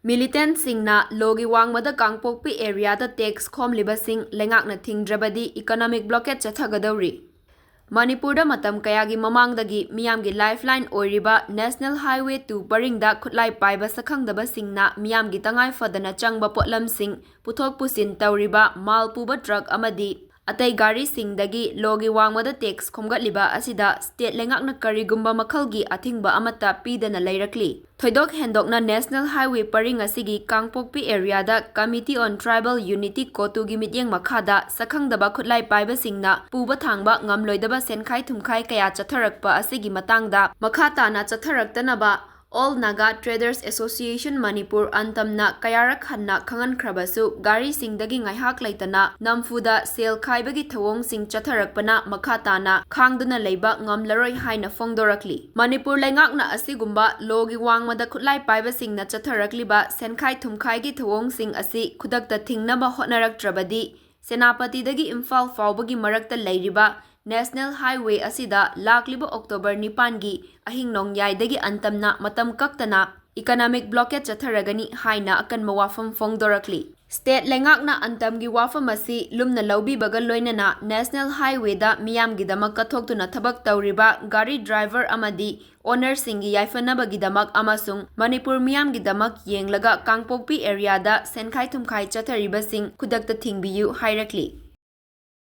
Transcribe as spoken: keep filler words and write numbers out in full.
Militantꯁꯤꯡꯅ ꯂꯣꯒꯤ ꯋꯥꯡꯃꯗ ꯀꯥꯡꯄꯣꯛꯄꯤ ꯑꯦꯔꯤꯌꯥꯗ ꯇꯦꯛꯁ ꯈꯣꯝꯂꯤꯕꯁꯤꯡ ꯂꯩꯉꯥꯛꯅ ꯊꯤꯡꯗ꯭ꯔꯕꯗꯤ economic blockade ꯆꯠꯊꯒꯗꯧꯔꯤ꯫ ꯃꯅꯤꯄꯨꯔꯗ ꯃꯇꯝ ꯀꯌꯥꯒꯤ ꯃꯃꯥꯡꯗꯒꯤ ꯃꯤꯌꯥꯝꯒꯤ lifeline ꯑꯣꯏꯔꯤꯕ National Highway two ꯄꯔꯤꯡꯗ ꯈꯨꯠꯂꯥꯏ ꯄꯥꯏꯕ ꯁꯛꯈꯪꯗꯕꯁꯤꯡꯅ ꯃꯤꯌꯥꯝꯒꯤ ꯇꯉꯥꯏ ꯐꯗꯅ ꯆꯪꯕ ꯄꯣꯠꯂꯝꯁꯤꯡ ꯄꯨꯊꯣꯛ ꯄꯨꯁꯤꯟ ꯇꯧꯔꯤꯕ ꯃꯥꯜ ꯄꯨꯕ ꯇ꯭ꯔꯛ ꯑꯃꯗꯤ ꯑꯇꯩ ꯒꯥꯔꯤꯁꯤꯡꯗꯒꯤ ꯂꯣꯒꯤ ꯋꯥꯡꯃꯗ ꯇꯦꯛꯁ ꯈꯣꯝꯒꯠꯂꯤꯕ ꯑꯁꯤꯗ state ꯂꯩꯉꯥꯛꯅ ꯀꯔꯤꯒꯨꯝꯕ ꯃꯈꯜꯒꯤ ꯑꯊꯤꯡꯕ ꯑꯃꯠꯇ ꯄꯤꯗꯅ ꯂꯩꯔꯛꯂꯤ꯫ ꯊꯣꯏꯗꯣꯛ ꯍꯦꯟꯗꯣꯛꯅ National Highway ꯄꯔꯤꯡ ꯑꯁꯤꯒꯤ ꯀꯥꯡꯄꯣꯛꯄꯤ ꯑꯦꯔꯤꯌꯥꯗ Committee on Tribal Unity, COTU ꯒꯤ ꯃꯤꯠꯌꯦꯡ ꯃꯈꯥꯗ ꯁꯛꯈꯪꯗꯕ ꯈꯨꯠꯂꯥꯏ ꯄꯥꯏꯕꯁꯤꯡꯅ ꯄꯨꯕ ꯊꯥꯡꯕ ꯉꯝꯂꯣꯏꯗꯕ ꯁꯦꯟꯈꯥꯏ ꯊꯨꯝꯈꯥꯏ ꯀꯌꯥ ꯆꯠꯊꯔꯛꯄ ꯑꯁꯤꯒꯤ ꯃꯇꯥꯡꯗ ꯃꯈꯥ ꯇꯥꯅ ꯆꯠꯊꯔꯛꯇꯅꯕ All Naga Traders Association Manipur, ANTAM ꯅ ꯀꯌꯥꯔꯛ ꯍꯟꯅ ꯈꯪꯍꯟꯈ꯭ꯔꯕꯁꯨ, ꯒꯥꯔꯤꯁꯤꯡꯗꯒꯤ ꯉꯥꯏꯍꯥꯛ ꯂꯩꯇꯅ ꯅꯝꯐꯨꯗ ꯁꯦꯜ ꯈꯥꯏꯕꯒꯤ ꯊꯧꯑꯣꯡꯁꯤꯡ ꯆꯠꯊꯔꯛꯄꯅ ꯃꯈꯥ ꯇꯥꯅ ꯈꯥꯡꯗꯨꯅ ꯂꯩꯕ ꯉꯝꯂꯔꯣꯏ ꯍꯥꯏꯅ ꯐꯣꯡꯗꯣꯔꯛꯂꯤ꯫ ꯃꯅꯤꯄꯨꯔ ꯂꯩꯉꯥꯛꯅ ꯑꯁꯤꯒꯨꯝꯕ ꯂꯣꯒꯤ ꯋꯥꯡꯃꯗ ꯈꯨꯠꯂꯥꯏ ꯄꯥꯏꯕꯁꯤꯡꯅ ꯆꯠꯊꯔꯛꯂꯤꯕ ꯁꯦꯟꯈꯥꯏ ꯊꯨꯝꯈꯥꯏꯒꯤ ꯊꯧꯑꯣꯡꯁꯤꯡ ꯑꯁꯤ ꯈꯨꯗꯛꯇ ꯊꯤꯡꯅꯕ ꯍꯣꯠꯅꯔꯛꯇ꯭ꯔꯕꯗꯤ, ꯁꯦꯅꯥꯄꯇꯤꯗꯒꯤ ꯏꯝꯐꯥꯜ ꯐꯥꯎꯕꯒꯤ ꯃꯔꯛꯇ ꯂꯩꯔꯤꯕ National Highway ꯑꯁꯤꯗ ꯂꯥꯛꯂꯤꯕ October ꯅꯤꯄꯥꯟꯒꯤ ꯑꯍꯤꯡ ꯅꯣꯡꯌꯥꯏꯗꯒꯤ ANTAM ꯅ ꯃꯇꯝ ꯀꯛꯇꯅ economic blockade ꯆꯠꯊꯔꯒꯅꯤ ꯍꯥꯏꯅ ꯑꯀꯟꯕ ꯋꯥꯐꯝ ꯐꯣꯡꯗꯣꯔꯛꯂꯤ꯫ State ꯂꯩꯉꯥꯛꯅ ANTAM ꯒꯤ ꯋꯥꯐꯝ ꯑꯁꯤ ꯂꯨꯝꯅ ꯂꯧꯕꯤꯕꯒ ꯂꯣꯏꯅꯅ National Highway ꯗ ꯃꯤꯌꯥꯝꯒꯤꯗꯃꯛ ꯀꯠꯊꯣꯛꯇꯨꯅ ꯊꯕꯛ ꯇꯧꯔꯤꯕ ꯒꯥꯔꯤ driver ꯑꯃꯗꯤ owner ꯁꯤꯡꯒꯤ ꯌꯥꯏꯐꯅꯕꯒꯤꯗꯃꯛ ꯑꯃꯁꯨꯡ ꯃꯅꯤꯄꯨꯔ ꯃꯤꯌꯥꯝꯒꯤꯗꯃꯛ ꯌꯦꯡꯂꯒ ꯀꯥꯡꯄꯣꯛꯄꯤ ꯑꯦꯔꯤꯌꯥꯗ ꯁꯦꯟꯈꯥꯏ ꯊꯨꯝꯈꯥꯏ ꯆꯠꯊꯔꯤꯕꯁꯤꯡ ꯈꯨꯗꯛꯇ ꯊꯤꯡꯕꯤꯌꯨ ꯍꯥꯏꯔꯛꯂꯤ꯫